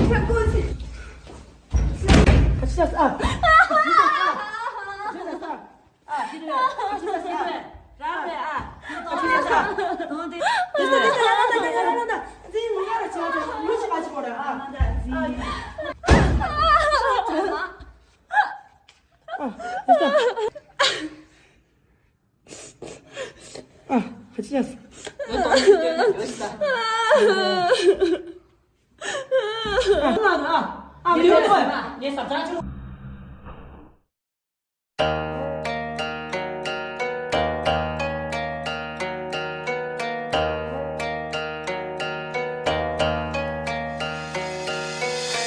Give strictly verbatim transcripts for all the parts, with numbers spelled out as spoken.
ཁྱབ་དགོས་ཟེར། ཁ་ཆེ་ས། ཨ། ཁ་ཆེ་ས། ཨ། ཁ་ཆེ་ས། ཨ། ཁ་ཆེ་ས། ཨ། ཁ་ཆེ་ས། ཨ། ཁ་ཆེ་ས། ཨ། ཨ། ཁ་ཆེ་ས། ཨ། ཨ། ཨ། ཨ།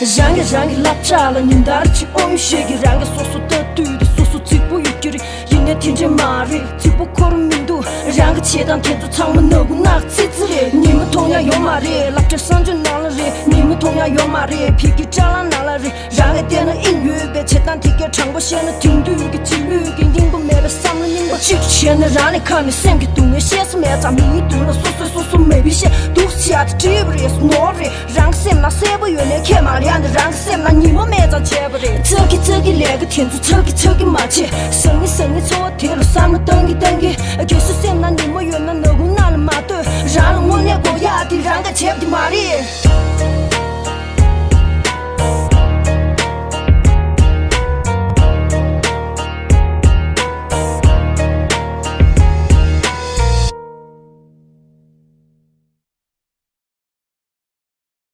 རང་གིས་རང་གི་བསླབ་བྱ་ལ་ཉིན་ལྟར་གྱི་ཨོམ་ཞིག་གིས། རང་གིས་སོ་སོ་ལྟ་དུས་དེ་སོ་སོ་རྫིག་པོ་ཡོད་ཀྱི་རེད། ཡིན་ནའི་དེ་འདྲ་མ་རེད། རྫིག་པོ་ཁོ་རང་མི་འདུག་རང་གི་བྱེད་སྟངས་དེ་ཚོ་ཚང་མ་ནག་ཁུང་ནག་ཙི་ཙི་རེད། ཉིན་མོ་མཐོང་ཡག་ཡོད་མ་རེད། སློབ་གྲྭ་གསར་འཇོག་ནང་ལ་རེད། ཉིན་མོ་མཐོང་ཡག་ཡོད་མ་རེད། ཕ་གི་ཅ་ལག་ནང་ལ་རེད། རང་གིས་བལྟས་ན་དབྱིངས་ཡོད་པའི་བྱེད་སྟངས་དེ་གའི་དྲང་པོ་བཤད་ན། དེང་དུས་ཀྱི་རྗེས་ལུས་ཀྱི་སྙིང་པོ་མེད་པའི་བསམ་བློ་རྙིང་པ་གཅིག་བྱས་ན། རང་ལས་ཁ་ནས་སེམས་ཀྱི་སྡུག་བསྔལ་བཤད་ས་མེད་ཙང་། མིའི་མདུན་ལ་སོ་སོས་སོ་སོ་མེད་པའི་བཤད་འདུག་བྱས་ཏེ་བྲིས་པ་རེད། ནོར་རེད། རང་གི་སེམས་ནང་གསལ་པོ་ཡོད་ནའི་ཁས་མ་ལེན་ཏེ། རང་གི་སེམས་ནང་ཉི་མ་མེད་ཙང་བྱས་པ་རེད། ཚ་གི་ཚ་གི་ལས་ཀ་དེ་ཚོ་ཚ་གི་ཚ་གི་མ་བྱེད། ཟང་ངེ་ཟང་ངེ་འཚོ་བ་དེ་ལ་བསམ་བློ་བཏང་གི་བཏང་གི། རྒས་གསོ་སེམས་ནང་ཉི་མ་ཡོད་ན་ནག་ཁུང་ནང་ལ་མ་སྡོད། རང་ལ་དངོས་གནས་དགོས་ཡག་དེ་རང་གིས་བྱས་པ་དེ་མ་རེད།